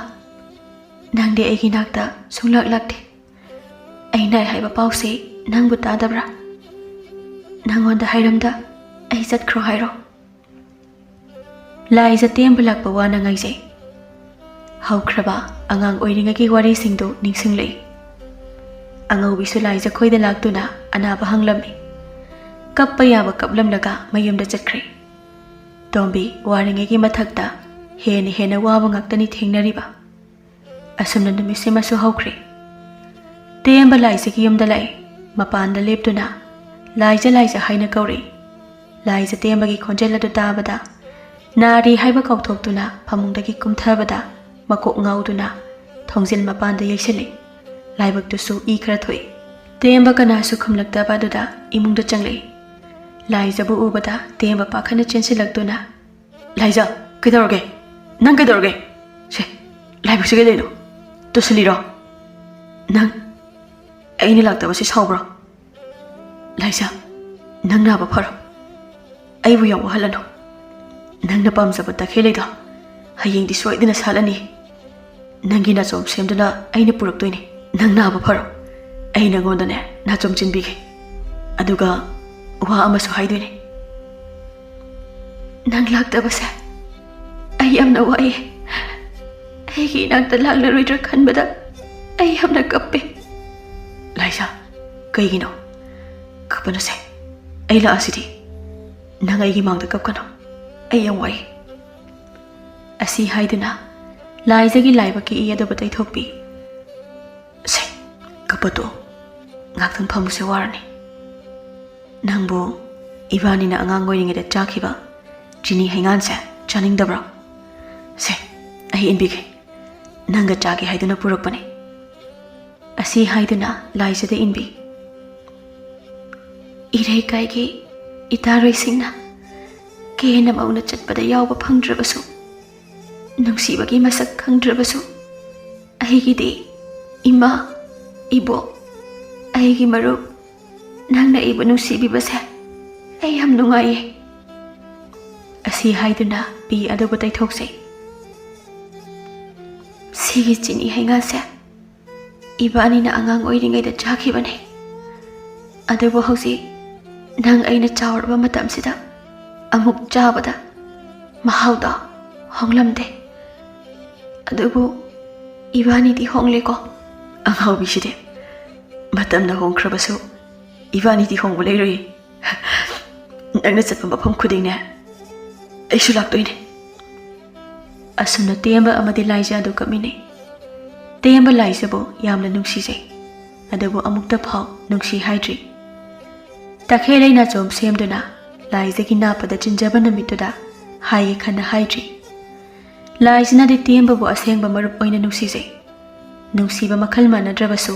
ꯅꯪꯗꯤ ꯑꯩꯒꯤ ꯅꯥꯛꯇ ꯁꯨꯡꯂꯥꯛ ꯂꯥꯛꯇꯦ꯫ ꯑꯩ ꯅꯥꯏ ꯍꯥꯏꯕ ꯄꯥꯎꯁꯦ ꯅꯪꯕꯨ ꯇꯥꯗꯕ꯭ꯔꯥ? ꯅꯪꯉꯣꯟꯗ ꯍꯥꯏꯔꯝꯗ ꯑꯩ ꯆꯠꯈ꯭ꯔꯣ ꯍꯥꯏꯔꯣ?" ꯂꯥꯏꯖ ꯇꯦꯝꯕ ꯂꯥꯛꯄ ꯋꯥꯅ ꯉꯥꯏꯖꯩ꯫ ꯍꯧꯈ꯭ꯔꯕ ꯑꯉꯥꯡ ꯑꯣꯏꯔꯤꯉꯩꯒꯤ ꯋꯥꯔꯤꯁꯤꯡꯗꯨ ꯅꯤꯡꯁꯤꯡꯂꯛꯏ꯫ ꯑꯉꯧꯕꯤꯁꯨ ꯂꯥꯏꯖꯈꯣꯏꯗ ꯂꯥꯛꯇꯨꯅ ꯑꯅꯥꯕ ꯍꯪꯂꯝꯃꯤ꯫ ꯀꯞꯄ ꯌꯥꯕ ꯀꯞꯂꯝꯂꯒ ꯃꯌꯨꯝꯗ ꯆꯠꯈ꯭ꯔꯦ꯫ ꯇꯣꯝꯕꯤ ꯋꯥꯔꯤꯉꯩꯒꯤ ꯃꯊꯛꯇ ꯍꯦꯟꯅ ꯍꯦꯟꯅ ꯋꯥꯕ ꯉꯥꯛꯇꯅꯤ ꯊꯦꯡꯅꯔꯤꯕ꯫ ꯑꯁꯨꯝꯅ ꯅꯨꯃꯤꯠꯁꯤꯃꯁꯨ ꯍꯧꯈ꯭ꯔꯦ꯫ ꯇꯦꯝꯕ ꯂꯥꯏꯖꯒꯤ ꯌꯨꯝꯗ ꯂꯥꯛꯏ꯫ ꯃꯄꯥꯟꯗ ꯂꯦꯞꯇꯨꯅ "ꯂꯥꯏꯖ, ꯂꯥꯏꯖ" ꯍꯥꯏꯅ ꯀꯧꯔꯛꯏ꯫ ꯂꯥꯏꯖ ꯇꯦꯝꯕꯒꯤ ꯈꯣꯟꯖꯦꯜ ꯑꯗꯨ ꯇꯥꯕꯗ ꯅꯥꯔꯤ ꯍꯥꯏꯕ ꯀꯥꯎꯊꯣꯛꯇꯨꯅ ꯐꯃꯨꯡꯗꯒꯤ ꯀꯨꯝꯊꯕꯗ ꯃꯀꯣꯛ ꯉꯥꯎꯗꯨꯅ ꯊꯣꯡꯖꯤꯜ ꯃꯄꯥꯟꯗ ꯌꯩꯁꯤꯜꯂꯤ꯫ ꯂꯥꯏꯕꯛꯇꯨꯁꯨ ꯏ ꯈꯔ ꯊꯣꯛꯏ꯫ ꯇꯦꯝꯕ ꯀꯅꯥꯁꯨ ꯈꯨꯝꯂꯛꯇꯕ ꯑꯗꯨꯗ ꯏꯃꯨꯡꯗ ꯆꯪꯂꯛꯏ꯫ ꯂꯥꯏꯖꯕꯨ ꯎꯕꯗ ꯇꯦꯝꯕ ꯄꯥꯈꯠꯅ ꯆꯦꯟꯁꯤꯜꯂꯛꯇꯨꯅ, "ꯂꯥꯏꯖ, ꯀꯩꯗꯧꯔꯒꯦ? ꯅꯪ ꯀꯩꯗꯧꯔꯒꯦ? ꯁꯦ, ꯂꯥꯏꯕꯛꯁꯤ ꯀꯩꯗꯧꯅꯣ? ꯇꯨꯁꯤꯜꯂꯤꯔꯣ? ꯅꯪ ꯑꯩꯅ ꯂꯥꯛꯇꯕꯁꯤ ꯁꯥꯎꯕ꯭ꯔꯣ? ꯂꯥꯏꯖ, ꯅꯪ ꯅꯥꯕ ꯐꯔꯣ꯫" ꯑꯩꯕꯨ ꯌꯥꯝ ꯋꯥꯍꯜꯂꯅꯨ꯫ ꯅꯪꯅ ꯄꯥꯝꯖꯕ ꯇꯈꯦꯜꯂꯩꯗꯣ ꯍꯌꯦꯡꯗꯤ ꯁꯣꯏꯗꯅ ꯁꯥꯠꯂꯅꯤ꯫ ꯅꯪꯒꯤ ꯅꯥꯆꯣꯝ ꯁꯦꯝꯗꯨꯅ ꯑꯩꯅ ꯄꯨꯔꯛꯇꯣꯏꯅꯤ꯫ ꯅꯪ ꯅꯥꯕ ꯐꯔꯣ꯫ ꯑꯩ ꯅꯪꯉꯣꯟꯗꯅꯦ ꯅꯥꯆꯣꯝ ꯆꯤꯟꯕꯤꯒꯦ꯫ ꯑꯗꯨꯒ ꯋꯥ ꯑꯃꯁꯨ ꯍꯥꯏꯗꯣꯏꯅꯤ꯫ ꯅꯪ ꯂꯥꯛꯇꯕꯁꯦ ꯑꯩ ꯌꯥꯝꯅ ꯋꯥꯏꯌꯦ꯫ ꯑꯩꯒꯤ ꯏꯅꯥꯛꯇ ꯂꯥꯛꯂꯔꯣꯏꯗ꯭ꯔꯥ ꯈꯟꯕꯗ ꯑꯩ ꯌꯥꯝꯅ ꯀꯞꯄꯦ꯫ ꯂꯥꯏꯖꯥ, ꯀꯩꯒꯤꯅꯣ? ꯀꯞꯄꯅꯨꯁꯦ꯫ ꯑꯩ ꯂꯥꯛꯑꯁꯤꯗꯤ꯫ ꯅꯪ ꯑꯩꯒꯤ ꯃꯥꯡꯗ ꯀꯞꯀꯅꯨ꯫ ꯑꯩ ꯌꯥꯝ ꯋꯥꯏ꯫ ꯑꯁꯤ ꯍꯥꯏꯗꯨꯅ ꯂꯥꯏꯖꯒꯤ ꯂꯥꯏꯕꯛꯀꯤ ꯏ ꯑꯗꯨꯕꯨ ꯇꯩꯊꯣꯛꯄꯤ꯫ ꯁꯦ, ꯀꯞꯄ ꯇꯣꯛꯑꯣ꯫ ꯉꯥꯛꯇꯪ ꯐꯝꯃꯨꯁꯦ, ꯋꯥꯔꯅꯤ꯫ ꯅꯪꯕꯨ ꯏꯕꯥꯅꯤꯅ ꯑꯉꯥꯡ ꯑꯣꯏꯔꯤꯉꯩꯗ ꯆꯥꯈꯤꯕ ꯆꯤꯅꯤ ꯍꯩꯉꯥꯟꯁꯦ ꯆꯥꯅꯤꯡꯗꯕ꯭ꯔꯣ? ꯁꯦ, ꯑꯩ ꯏꯟꯕꯤꯒꯦ꯫ ꯅꯪꯒ ꯆꯥꯒꯦ ꯍꯥꯏꯗꯨꯅ ꯄꯨꯔꯛꯄꯅꯦ꯫ ꯑꯁꯤ ꯍꯥꯏꯗꯨꯅ ꯂꯥꯏꯖꯗ ꯏꯟꯕꯤ꯫ ꯏꯔꯩꯀꯥꯏꯒꯤ ꯏꯇꯥꯔꯣꯏꯁꯤꯡꯅ ꯀꯦꯅ ꯃꯧꯅ ꯆꯠꯄꯗ ꯌꯥꯎꯕ ꯐꯪꯗ꯭ꯔꯕꯁꯨ, ꯅꯨꯡꯁꯤꯕꯒꯤ ꯃꯁꯛ ꯈꯪꯗ꯭ꯔꯕꯁꯨ, ꯑꯩꯒꯤꯗꯤ ꯏꯃꯥ, ꯏꯕꯣꯛ, ꯑꯩꯒꯤ ꯃꯔꯨꯞ, ꯅꯪꯅ ꯑꯩꯕꯨ ꯅꯨꯡꯁꯤꯕꯤꯕꯁꯦ ꯑꯩ ꯌꯥꯝ ꯅꯨꯡꯉꯥꯏꯌꯦ꯫ ꯑꯁꯤ ꯍꯥꯏꯗꯨꯅ ꯄꯤ ꯑꯗꯨꯕꯨ ꯇꯩꯊꯣꯛꯆꯩ꯫ ꯁꯤꯒꯤ ꯆꯤꯅꯤ ꯍꯩꯉꯥꯟꯁꯦ ꯏꯕꯥꯅꯤꯅ ꯑꯉꯥꯡ ꯑꯣꯏꯔꯤꯉꯩꯗ ꯆꯥꯈꯤꯕꯅꯦ꯫ ꯑꯗꯨꯕꯨ ꯍꯧꯖꯤꯛ ꯅꯪ ꯑꯩꯅ ꯆꯥꯎꯔꯕ ꯃꯇꯝꯁꯤꯗ ꯑꯃꯨꯛ ꯆꯥꯕꯗ ꯃꯍꯥꯎꯗꯣ ꯍꯣꯡꯂꯝꯗꯦ꯫ ꯑꯗꯨꯕꯨ ꯏꯕꯥꯅꯤꯗꯤ ꯍꯣꯡꯂꯦꯀꯣ? ꯑꯉꯥꯎꯕꯤꯁꯤꯗꯤ꯫ ꯃꯇꯝꯅ ꯍꯣꯡꯈ꯭ꯔꯕꯁꯨ ꯏꯕꯥꯅꯤꯗꯤ ꯍꯣꯡꯕ ꯂꯩꯔꯣꯏ꯫ ꯅꯪꯅ ꯆꯠꯄ ꯃꯐꯝ ꯈꯨꯗꯤꯡꯅꯦ ꯑꯩꯁꯨ ꯂꯥꯛꯇꯣꯏꯅꯦ꯫ ꯑꯁꯨꯝꯅ ꯇꯦꯝꯕ ꯑꯃꯗꯤ ꯂꯥꯏꯖꯥ ꯑꯗꯨ ꯀꯞꯃꯤꯟꯅꯩ꯫ ꯇꯦꯝꯕ ꯂꯥꯏꯖꯕꯨ ꯌꯥꯝꯅ ꯅꯨꯡꯁꯤꯖꯩ, ꯑꯗꯨꯕꯨ ꯑꯃꯨꯛꯇ ꯐꯥꯎ ꯅꯨꯡꯁꯤ ꯍꯥꯏꯗ꯭ꯔꯤ꯫ ꯇꯈꯦꯜꯂꯩ ꯅꯥꯆꯣꯝ ꯁꯦꯝꯗꯨꯅ ꯂꯥꯏꯖꯒꯤ ꯅꯥꯞꯄꯗ ꯆꯤꯟꯖꯕ ꯅꯨꯃꯤꯠꯇꯨꯗ ꯍꯥꯏꯒꯦ ꯈꯟꯅ ꯍꯥꯏꯗ꯭ꯔꯤ꯫ ꯂꯥꯏꯖꯅꯗꯤ ꯇꯦꯝꯕꯕꯨ ꯑꯁꯦꯡꯕ ꯃꯔꯨꯞ ꯑꯣꯏꯅ ꯅꯨꯡꯁꯤꯖꯩ꯫ ꯅꯨꯡꯁꯤꯕ ꯃꯈꯜ ꯃꯥꯟꯅꯗ꯭ꯔꯕꯁꯨ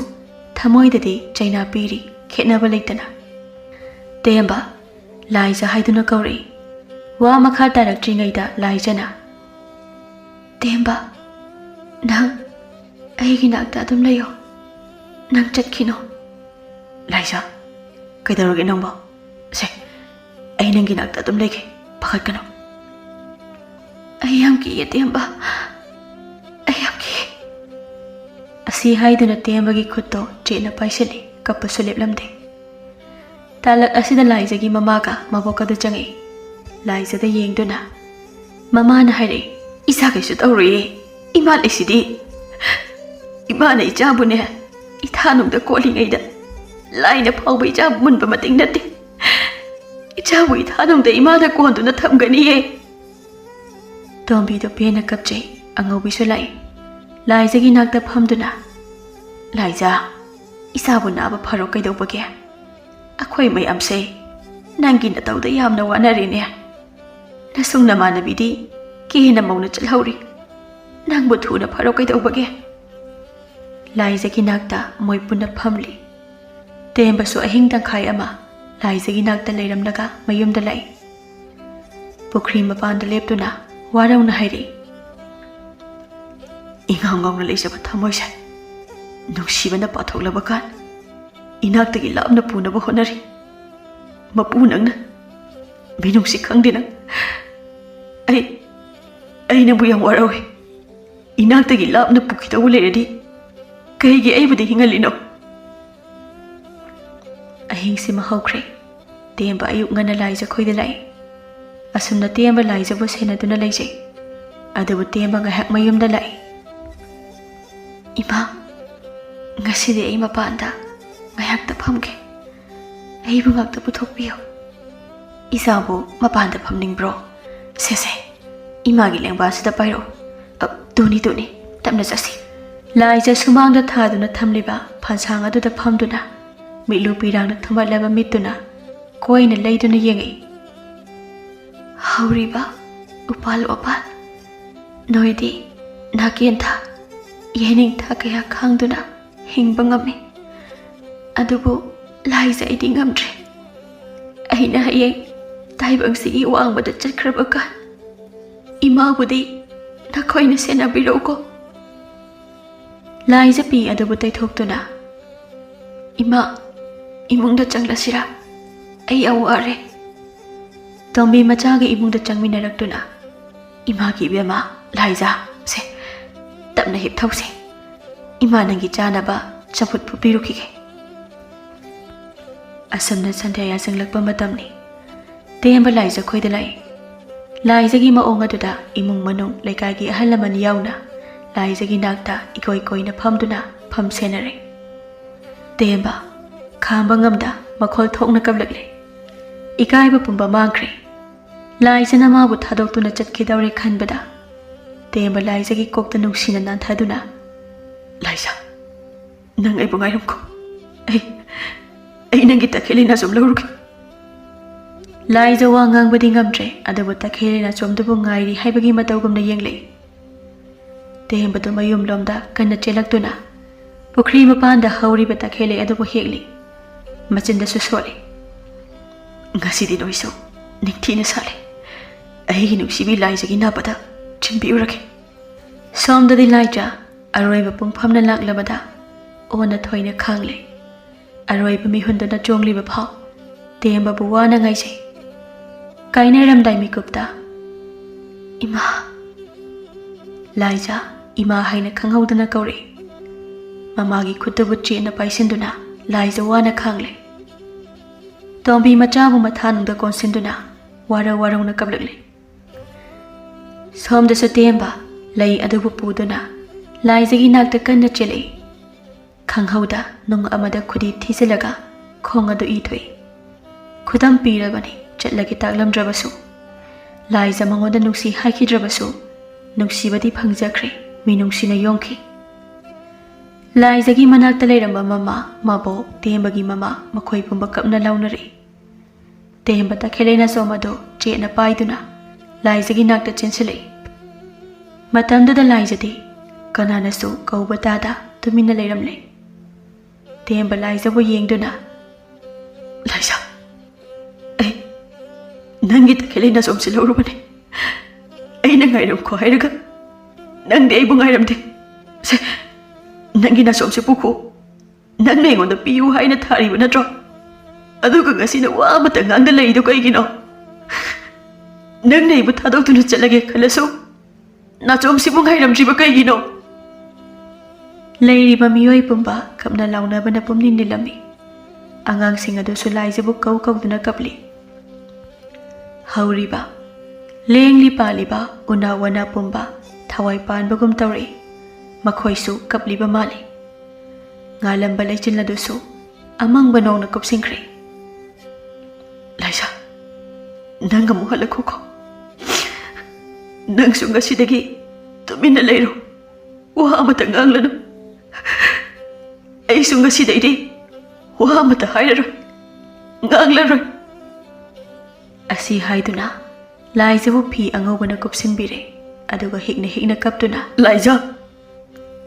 ꯊꯃꯣꯏꯗꯗꯤ ꯆꯩꯅꯥ ꯄꯤꯔꯤ, ꯈꯦꯠꯅꯕ ꯂꯩꯇꯅ꯫ "ꯇꯦꯝꯕ," ꯂꯥꯏꯖ ꯍꯥꯏꯗꯨꯅ ꯀꯧꯔꯛꯏ꯫ ꯋꯥ ꯃꯈꯥ ꯇꯥꯔꯛꯇ꯭ꯔꯤꯉꯩꯗ ꯂꯥꯏꯖꯅ, "ꯇꯦꯝꯕ, ꯅꯪ ꯑꯩꯒꯤ ꯅꯥꯛꯇ ꯑꯗꯨꯝ ꯂꯩꯌꯣ꯫ ꯅꯪ ꯆꯠꯈꯤꯅꯣ꯫" "ꯂꯥꯏꯖ, ꯀꯩꯗꯧꯔꯒꯦ ꯅꯪꯕꯣ?" "ꯁꯦ, ꯅꯪꯒꯤ ꯅꯥꯛꯇ ꯑꯗꯨꯝ ꯂꯩꯒꯦ, ꯄꯥꯈꯠꯀꯅꯨ꯫ ꯑꯩ ꯌꯥꯝ ꯀꯤꯌꯦ, ꯇꯦꯝꯕ꯫ ꯑꯩ ꯌꯥꯝ ꯀꯤ꯫ ꯑꯁꯤ ꯍꯥꯏꯗꯨꯅ ꯇꯦꯝꯕꯒꯤ ꯈꯨꯠꯇꯣ ꯆꯦꯠꯅ ꯄꯥꯏꯁꯤꯜꯂꯤ, ꯀꯞꯄꯁꯨ ꯂꯦꯞꯂꯝꯗꯦ꯫ ꯇꯥꯂꯛ ꯑꯁꯤꯗ ꯂꯥꯏꯖꯒꯤ ꯃꯃꯥꯒ ꯃꯕꯣꯛꯀꯗꯨ ꯆꯪꯉꯛꯏ꯫ ꯂꯥꯏꯖꯗ ꯌꯦꯡꯗꯨꯅ ꯃꯃꯥꯅ ꯍꯥꯏꯔꯛꯏ, "ꯏꯆꯥ ꯀꯩꯁꯨ ꯇꯧꯔꯣꯏꯌꯦ꯫ ꯏꯃꯥ ꯂꯩꯁꯤꯗꯤ꯫ ꯏꯃꯥꯅ ꯏꯆꯥꯕꯨꯅꯦ, ꯏꯊꯥꯅꯨꯡꯗ ꯀꯣꯜꯂꯤꯉꯩꯗ ꯂꯥꯏꯅ ꯐꯥꯎꯕ ꯏꯆꯥꯕꯨ ꯃꯨꯟꯕ ꯃꯇꯤꯛ ꯅꯠꯇꯦ꯫ ꯏꯆꯥꯕꯨ ꯏꯊꯥꯅꯨꯡꯗ ꯏꯃꯥꯅ ꯀꯣꯟꯗꯨꯅ ꯊꯝꯒꯅꯤꯌꯦ꯫" ꯇꯣꯝꯕꯤꯗꯣ ꯄꯦꯟꯅ ꯀꯞꯆꯩ꯫ ꯑꯉꯧꯕꯤꯁꯨ ꯂꯥꯛꯏ꯫ ꯂꯥꯏꯖꯒꯤ ꯅꯥꯛꯇ ꯐꯝꯗꯨꯅ, "ꯂꯥꯏꯖ, ꯏꯆꯥꯕꯨ ꯅꯥꯕ ꯐꯔꯣ ꯀꯩꯗꯧꯕꯒꯦ? ꯑꯩꯈꯣꯏ ꯃꯌꯥꯝꯁꯦ ꯅꯪꯒꯤ ꯅꯇꯧꯗ ꯌꯥꯝꯅ ꯋꯥꯅꯔꯦꯅꯦ꯫ ꯅꯁꯨꯡ ꯅꯃꯥꯟꯅꯕꯤꯗꯤ ꯀꯦꯅ ꯃꯧꯅ ꯆꯠꯍꯧꯔꯤ꯫ ꯅꯪꯕꯨ ꯊꯨꯅ ꯐꯔꯣ ꯀꯩꯗꯧꯕꯒꯦ?" ꯂꯥꯏꯖꯒꯤ ꯅꯥꯛꯇ ꯃꯣꯏ ꯄꯨꯟꯅ ꯐꯝꯂꯤ꯫ ꯇꯦꯝꯕꯁꯨ ꯑꯍꯤꯡ ꯇꯪꯈꯥꯏ ꯑꯃ ꯂꯥꯏꯖꯒꯤ ꯅꯥꯛꯇ ꯂꯩꯔꯝꯂꯒ ꯃꯌꯨꯝꯗ ꯂꯥꯛꯏ꯫ ꯄꯨꯈ꯭ꯔꯤ ꯃꯄꯥꯟꯗ ꯂꯦꯞꯇꯨꯅ ꯋꯥꯔꯧꯅ ꯍꯥꯏꯔꯛꯏ, "ꯏꯉꯥꯎ ꯉꯥꯎꯅ ꯂꯩꯖꯕ ꯊꯃꯣꯏꯁꯦ ꯅꯨꯡꯁꯤꯕꯅ ꯄꯥꯊꯣꯛꯂꯕ ꯀꯥꯟ ꯏꯅꯥꯛꯇꯒꯤ ꯂꯥꯞꯅ ꯄꯨꯅꯕ ꯍꯣꯠꯅꯔꯤ꯫ ꯃꯄꯨ ꯅꯪꯅ ꯃꯤꯅꯨꯡꯁꯤ ꯈꯪꯗꯦ ꯅꯪ꯫ ꯑꯩ, ꯑꯩ ꯅꯪꯕꯨ ꯌꯥꯝ ꯋꯥꯔꯧꯏ꯫ ꯏꯅꯥꯛꯇꯒꯤ ꯂꯥꯞꯅ ꯄꯨꯈꯤꯗꯧꯕ ꯂꯩꯔꯗꯤ ꯀꯩꯒꯤ ꯑꯩꯕꯨꯗꯤ ꯍꯤꯡꯍꯜꯂꯤꯅꯣ?" ꯑꯍꯤꯡꯁꯤꯃ ꯍꯧꯈ꯭ꯔꯦ꯫ ꯇꯦꯝꯕ ꯑꯌꯨꯛ ꯉꯟꯅ ꯂꯥꯏꯖꯈꯣꯏꯗ ꯂꯥꯛꯏ꯫ ꯑꯁꯨꯝꯅ ꯇꯦꯝꯕ ꯂꯥꯏꯖꯕꯨ ꯁꯦꯟꯅꯗꯨꯅ ꯂꯩꯖꯩ꯫ ꯑꯗꯨꯕꯨ ꯇꯦꯝꯕ ꯉꯥꯏꯍꯥꯛ ꯃꯌꯨꯝꯗ ꯂꯥꯛꯏ꯫ "ꯏꯃꯥ, ꯉꯁꯤꯗꯤ ꯑꯩ ꯃꯄꯥꯟꯗ ꯉꯥꯏꯍꯥꯛꯇ ꯐꯝꯒꯦ꯫ ꯑꯩꯕꯨ ꯉꯥꯛꯇ ꯄꯨꯊꯣꯛꯄꯤꯌꯨ꯫" "ꯏꯆꯥꯕꯨ ꯃꯄꯥꯟꯗ ꯐꯝꯅꯤꯡꯕ꯭ꯔꯣ? ꯁꯦ ꯁꯦ, ꯏꯃꯥꯒꯤ ꯂꯦꯡꯕꯥꯟꯁꯤꯗ ꯄꯥꯏꯔꯛꯎ꯫ ꯑ, ꯇꯨꯅꯤ, ꯇꯨꯅꯤ, ꯇꯞꯅ ꯆꯠꯁꯤ꯫" ꯂꯥꯏꯖ ꯁꯨꯃꯥꯡꯗ ꯊꯥꯗꯨꯅ ꯊꯝꯂꯤꯕ ꯐꯥꯟꯁꯥꯡ ꯑꯗꯨꯗ ꯐꯝꯗꯨꯅ ꯃꯤꯠꯂꯨ ꯄꯤꯔꯥꯡꯅ ꯊꯨꯝꯍꯠꯂꯕ ꯃꯤꯠꯇꯨꯅ ꯀꯣꯏꯅ ꯂꯩꯗꯨꯅ ꯌꯦꯡꯉꯛꯏ꯫ "ꯍꯧꯔꯤꯕ ꯎꯄꯥꯜ ꯋꯥꯄꯥꯜ, ꯅꯣꯏꯗꯤ ꯅꯥꯀꯦꯟꯊꯥ, ꯌꯦꯅꯤꯡꯊꯥ ꯀꯌꯥ ꯈꯥꯡꯗꯨꯅ ꯍꯤꯡꯕ ꯉꯝꯃꯤ꯫ ꯑꯗꯨꯕꯨ ꯂꯥꯏꯖ ꯑꯩꯗꯤ ꯉꯝꯗ꯭ꯔꯦ꯫ ꯑꯩꯅ ꯍꯌꯦꯡ ꯇꯥꯏꯕꯪꯁꯤꯒꯤ ꯋꯥꯡꯃꯗ ꯆꯠꯈ꯭ꯔꯕ ꯀꯥꯟ ꯏꯃꯥꯕꯨꯗꯤ ꯅꯈꯣꯏꯅ ꯁꯦꯟꯅꯕꯤꯔꯛꯎꯀꯣ꯫" ꯂꯥꯏꯖ ꯐꯤ ꯑꯗꯨꯕꯨ ꯇꯩꯊꯣꯛꯇꯨꯅ, "ꯏꯃꯥ, ꯏꯃꯨꯡꯗ ꯆꯪꯂꯁꯤꯔꯥ? ꯑꯩ ꯌꯥꯝ ꯋꯥꯔꯦ꯫" ꯇꯣꯝꯕꯤ ꯃꯆꯥꯒꯤ ꯏꯃꯨꯡꯗ ꯆꯪꯃꯤꯟꯅꯔꯛꯇꯨꯅ, "ꯏꯃꯥꯒꯤ ꯏꯕꯦꯝꯃ, ꯂꯥꯏꯖꯥ, ꯁꯦ, ꯇꯞꯅ ꯍꯤꯞꯊꯧꯁꯦ꯫ ꯏꯃꯥ ꯅꯪꯒꯤ ꯆꯥꯅꯕ ꯆꯝꯐꯨꯠ ꯐꯨꯠꯄꯤꯔꯨꯈꯤꯒꯦ꯫" ꯑꯁꯨꯝꯅ ꯁꯟꯙ꯭ꯌꯥ ꯌꯥꯆꯪꯂꯛꯄ ꯃꯇꯝꯅꯤ꯫ ꯇꯦꯝꯕ ꯂꯥꯏꯖ ꯈꯣꯏꯗ ꯂꯥꯛꯏ꯫ ꯂꯥꯏꯖꯒꯤ ꯃꯑꯣꯡ ꯑꯗꯨꯗ ꯏꯃꯨꯡ ꯃꯅꯨꯡ ꯂꯩꯀꯥꯏꯒꯤ ꯑꯍꯜ ꯂꯃꯟ ꯌꯥꯎꯅ ꯂꯥꯏꯖꯒꯤ ꯅꯥꯛꯇ ꯏꯀꯣꯏ ꯀꯣꯏꯅ ꯐꯝꯗꯨꯅ ꯐꯝ ꯁꯦꯟꯅꯔꯦ꯫ ꯇꯦꯝꯕ ꯈꯥꯝꯕ ꯉꯝꯗ ꯃꯈꯣꯜ ꯊꯣꯛꯅ ꯀꯞꯂꯛꯂꯦ꯫ ꯏꯀꯥꯏꯕ ꯄꯨꯝꯕ ꯃꯥꯡꯈ꯭ꯔꯦ꯫ ꯂꯥꯏꯖꯅ ꯃꯥꯕꯨ ꯊꯥꯗꯣꯛꯇꯨꯅ ꯆꯠꯈꯤꯗꯧꯔꯦ ꯈꯟꯕꯗ ꯇꯦꯝꯕ ꯂꯥꯏꯖꯒꯤ ꯀꯣꯛꯇ ꯅꯨꯡꯁꯤꯅ ꯅꯥꯟꯊꯗꯨꯅ, "ꯂꯥꯏꯖ, ꯅꯪ ꯑꯩꯕꯨ ꯉꯥꯏꯔꯝꯈꯣ꯫ ꯑꯩ, ꯑꯩ ꯅꯪꯒꯤ ꯇꯈꯦꯜ ꯂꯩꯅꯥꯆꯣꯝ ꯂꯧꯔꯨꯒꯦ꯫" ꯂꯥꯏꯖ ꯋꯥ ꯉꯥꯡꯕꯗꯤ ꯉꯝꯗ꯭ꯔꯦ, ꯑꯗꯨꯕꯨ ꯇꯈꯦꯜ ꯂꯩꯅꯥꯆꯣꯝꯗꯨꯕꯨ ꯉꯥꯏꯔꯤ ꯍꯥꯏꯕꯒꯤ ꯃꯇꯧꯒꯨꯝꯅ ꯌꯦꯡꯂꯛꯏ꯫ ꯇꯦꯝꯕꯗꯨ ꯃꯌꯨꯝꯂꯣꯝꯗ ꯀꯟꯅ ꯆꯦꯜꯂꯛꯇꯨꯅ ꯄꯨꯈ꯭ꯔꯤ ꯃꯄꯥꯟꯗ ꯍꯧꯔꯤꯕ ꯇꯈꯦꯜꯂꯩ ꯑꯗꯨꯕꯨ ꯍꯦꯛꯂꯤ꯫ ꯃꯆꯤꯟꯗꯁꯨ ꯁꯣꯠꯂꯤ꯫ "ꯉꯁꯤꯗꯤ ꯅꯣꯏꯁꯨ ꯅꯤꯡꯊꯤꯅ ꯁꯥꯠꯂꯦ꯫ ꯑꯩꯒꯤ ꯅꯨꯡꯁꯤꯕꯤ ꯂꯥꯏꯖꯒꯤ ꯅꯥꯕꯗ ꯆꯤꯟꯕꯤꯎꯔꯒꯦ꯫" ꯁꯣꯝꯗꯗꯤ ꯂꯥꯏꯖ ꯑꯔꯣꯏꯕ ꯄꯨꯡꯐꯝꯅ ꯂꯥꯛꯂꯕꯗ ꯑꯣꯟꯅ ꯊꯣꯏꯅ ꯈꯥꯡꯂꯦ꯫ ꯑꯔꯣꯏꯕ ꯃꯤꯍꯨꯟꯗꯨꯅ ꯆꯣꯡꯂꯤꯕ ꯐꯥꯎ ꯇꯦꯝꯕꯕꯨ ꯋꯥꯅ ꯉꯥꯏꯖꯩ꯫ ꯀꯥꯏꯅꯔꯝꯗꯥꯏ ꯃꯤꯀꯨꯞꯇ, "ꯏꯃꯥ!" ꯂꯥꯏꯖ ꯏꯃꯥ ꯍꯥꯏꯅ ꯈꯪꯍꯧꯗꯅ ꯀꯧꯔꯛꯏ꯫ ꯃꯃꯥꯒꯤ ꯈꯨꯠꯇꯨꯕꯨ ꯆꯦꯠꯅ ꯄꯥꯏꯁꯤꯟꯗꯨꯅ ꯂꯥꯏꯖ ꯋꯥꯅ ꯈꯥꯡꯂꯦ꯫ ꯇꯣꯝꯕꯤ ꯃꯆꯥꯕꯨ ꯃꯊꯥꯅꯨꯡꯗ ꯀꯣꯟꯁꯤꯟꯗꯨꯅ ꯋꯥꯔꯧ ꯋꯥꯔꯧꯅ ꯀꯞꯂꯛꯂꯤ꯫ ꯁꯣꯝꯗꯁꯨ ꯇꯦꯝꯕ ꯂꯩ ꯑꯗꯨꯕꯨ ꯄꯨꯗꯨꯅ ꯂꯥꯏꯖꯒꯤ ꯅꯥꯛꯇ ꯀꯟꯅ ꯆꯦꯜꯂꯛꯏ꯫ ꯈꯪꯍꯧꯗ ꯅꯨꯡ ꯑꯃꯗ ꯈꯨꯗꯤ ꯊꯤꯖꯤꯜꯂꯒ ꯈꯣꯡ ꯑꯗꯨ ꯏ ꯊꯣꯛꯏ꯫ ꯈꯨꯗꯝ ꯄꯤꯔꯕꯅꯤ, ꯆꯠꯂꯒꯦ ꯇꯥꯛꯂꯝꯗ꯭ꯔꯕꯁꯨ꯫ ꯂꯥꯏꯖ ꯃꯉꯣꯟꯗ ꯅꯨꯡꯁꯤ ꯍꯥꯏꯈꯤꯗ꯭ꯔꯕꯁꯨ, ꯅꯨꯡꯁꯤꯕꯗꯤ ꯐꯪꯖꯈ꯭ꯔꯦ, ꯃꯤꯅꯨꯡꯁꯤꯅ ꯌꯣꯡꯈꯤ꯫ ꯂꯥꯏꯖꯒꯤ ꯃꯅꯥꯛꯇ ꯂꯩꯔꯝꯕ ꯃꯃꯥ, ꯃꯕꯣꯛ, ꯇꯦꯝꯕꯒꯤ ꯃꯃꯥ, ꯃꯈꯣꯏ ꯄꯨꯝꯕ ꯀꯞꯅ ꯂꯥꯎꯅꯔꯛꯏ꯫ ꯇꯦꯝꯕ ꯇꯈꯦꯜ ꯂꯩꯅꯥꯆꯣꯝ ꯑꯗꯨ ꯆꯦꯠꯅ ꯄꯥꯏꯗꯨꯅ ꯂꯥꯏꯖꯒꯤ ꯅꯥꯛꯇ ꯆꯦꯟꯁꯤꯜꯂꯛꯏ꯫ ꯃꯇꯝꯗꯨꯗ ꯂꯥꯏꯖꯗꯤ ꯀꯅꯥꯅꯁꯨ ꯀꯧꯕ ꯇꯥꯗ ꯇꯨꯃꯤꯟꯅ ꯂꯩꯔꯝꯂꯦ꯫ ꯇꯦꯝꯕ ꯂꯥꯏꯖꯕꯨ ꯌꯦꯡꯗꯨꯅ, "ꯂꯥꯏꯖ, ꯑꯩ ꯅꯪꯒꯤ ꯇꯈꯦꯜ ꯂꯩꯅꯥꯆꯣꯝꯁꯤ ꯂꯧꯔꯨꯕꯅꯦ꯫ ꯑꯩꯅ ꯉꯥꯏꯔꯝꯈꯣ ꯍꯥꯏꯔꯒ ꯅꯪꯗꯤ ꯑꯩꯕꯨ ꯉꯥꯏꯔꯝꯗꯦ꯫ ꯁꯦ, ꯅꯪꯒꯤ ꯅꯥꯆꯣꯝꯁꯤ ꯄꯨꯈꯣ꯫ ꯅꯪꯅ ꯑꯩꯉꯣꯟꯗ ꯄꯤꯌꯨ ꯍꯥꯏꯅ ꯊꯥꯔꯤꯕ ꯅꯠꯇ꯭ꯔꯣ? ꯑꯗꯨꯒ ꯉꯁꯤꯅ ꯋꯥ ꯑꯃꯇ ꯉꯥꯡꯗ ꯂꯩꯔꯤꯗꯨ ꯀꯩꯒꯤꯅꯣ?" ꯅꯪꯅ ꯑꯩꯕꯨ ꯊꯥꯗꯣꯛꯇꯨꯅ ꯆꯠꯂꯒꯦ ꯈꯜꯂꯁꯨ, ꯅꯥꯆꯣꯝꯁꯤꯕꯨ ꯉꯥꯏꯔꯝꯗ꯭ꯔꯤꯕ ꯀꯩꯒꯤꯅꯣ? ꯂꯩꯔꯤꯕ ꯃꯤꯑꯣꯏ ꯄꯨꯝꯕ ꯀꯞꯅ ꯂꯥꯎꯅꯕꯅ ꯄꯨꯝꯅꯤꯟ ꯅꯤꯜꯂꯝꯃꯤ꯫ ꯑꯉꯥꯡꯁꯤꯡ ꯑꯗꯨꯁꯨ ꯂꯥꯏꯖꯕꯨ ꯀꯧ ꯀꯧꯗꯨꯅ ꯀꯞꯂꯤ꯫ ꯍꯧꯔꯤꯕ, ꯂꯦꯡꯂꯤ ꯄꯥꯜꯂꯤꯕ ꯎꯅꯥ ꯋꯥꯅꯥ ꯄꯨꯝꯕ ꯊꯋꯥꯏ ꯄꯥꯟꯕꯒꯨꯝ ꯇꯧꯔꯛꯏ꯫ ꯃꯈꯣꯏꯁꯨ ꯀꯞꯂꯤꯕ ꯃꯥꯜꯂꯤ꯫ ꯉꯥꯜꯂꯝꯕ ꯂꯩꯆꯤꯜ ꯑꯗꯨꯁꯨ ꯑꯃꯪꯕ ꯅꯣꯡꯅ ꯀꯨꯞꯁꯤꯟꯈ꯭ꯔꯦ꯫ "ꯂꯥꯏꯖꯥ, ꯅꯪ ꯑꯃꯨꯛ ꯍꯜꯂꯛꯈꯣꯀꯣ꯫ ꯅꯪꯁꯨ ꯉꯁꯤꯗꯒꯤ ꯇꯨꯃꯤꯟꯅ ꯂꯩꯔꯣ꯫ ꯋꯥ ꯑꯃꯇ ꯉꯥꯡꯂꯅꯨ꯫ ꯑꯩꯁꯨ ꯉꯁꯤꯗꯩꯗꯤ ꯋꯥ ꯑꯃꯇ ꯍꯥꯏꯔꯔꯣꯏ, ꯉꯥꯡꯂꯔꯣꯏ꯫" ꯑꯁꯤ ꯍꯥꯏꯗꯨꯅ ꯂꯥꯏꯖꯕꯨ ꯐꯤ ꯑꯉꯧꯕꯅ ꯀꯨꯞꯁꯤꯟꯕꯤꯔꯦ꯫ ꯑꯗꯨꯒ ꯍꯤꯛꯅ ꯍꯤꯛꯅ ꯀꯞꯇꯨꯅ, "ꯂꯥꯏꯖꯥ,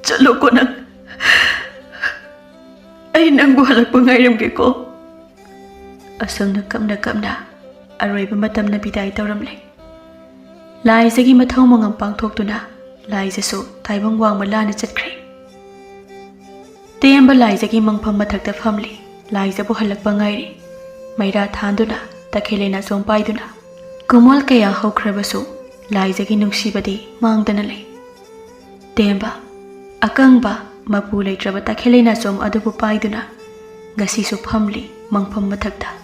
ꯆꯠꯂꯣꯀꯣ ꯅꯪ꯫ ꯑꯩ ꯅꯪꯕꯨ ꯍꯜꯂꯛꯄ ꯉꯥꯏꯔꯝꯒꯦꯀꯣ꯫" ꯑꯁꯨꯝꯅ ꯀꯞꯅ ꯀꯞꯅ ꯑꯔꯣꯏꯕ ꯃꯇꯝꯅ ꯕꯤꯗꯥꯏ ꯇꯧꯔꯝꯂꯦ꯫ ꯂꯥꯏꯖꯒꯤ ꯃꯊꯧ ꯃꯉꯝ ꯄꯥꯡꯊꯣꯛꯇꯨꯅ ꯂꯥꯏꯖꯁꯨ ꯇꯥꯏꯕꯪ ꯋꯥꯡꯃ ꯂꯥꯟꯅ ꯆꯠꯈ꯭ꯔꯦ꯫ ꯇꯦꯝꯕ ꯂꯥꯏꯖꯒꯤ ꯃꯪꯐꯝ ꯃꯊꯛꯇ ꯐꯝꯂꯤ꯫ ꯂꯥꯏꯖꯕꯨ ꯍꯜꯂꯛꯄ ꯉꯥꯏꯔꯤ꯫ ꯃꯩꯔꯥ ꯊꯥꯟꯗꯨꯅ, ꯇꯈꯦꯜ ꯂꯩꯅꯥꯆꯣꯝ ꯄꯥꯏꯗꯨꯅ꯫ ꯀꯨꯃꯣꯜ ꯀꯌꯥ ꯍꯧꯈ꯭ꯔꯕꯁꯨ ꯂꯥꯏꯖꯒꯤ ꯅꯨꯡꯁꯤꯕꯗꯤ ꯃꯥꯡꯗꯅ ꯂꯩ꯫ ꯇꯦꯝꯕ, ꯑꯀꯪꯕ, ꯃꯄꯨ ꯂꯩꯇ꯭ꯔꯕ ꯇꯈꯦꯜ ꯂꯩꯅꯥꯆꯣꯝ ꯑꯗꯨꯕꯨ ꯄꯥꯏꯗꯨꯅ ꯉꯁꯤꯁꯨ ꯐꯝꯂꯤ ꯃꯪꯐꯝ ꯃꯊꯛꯇ꯫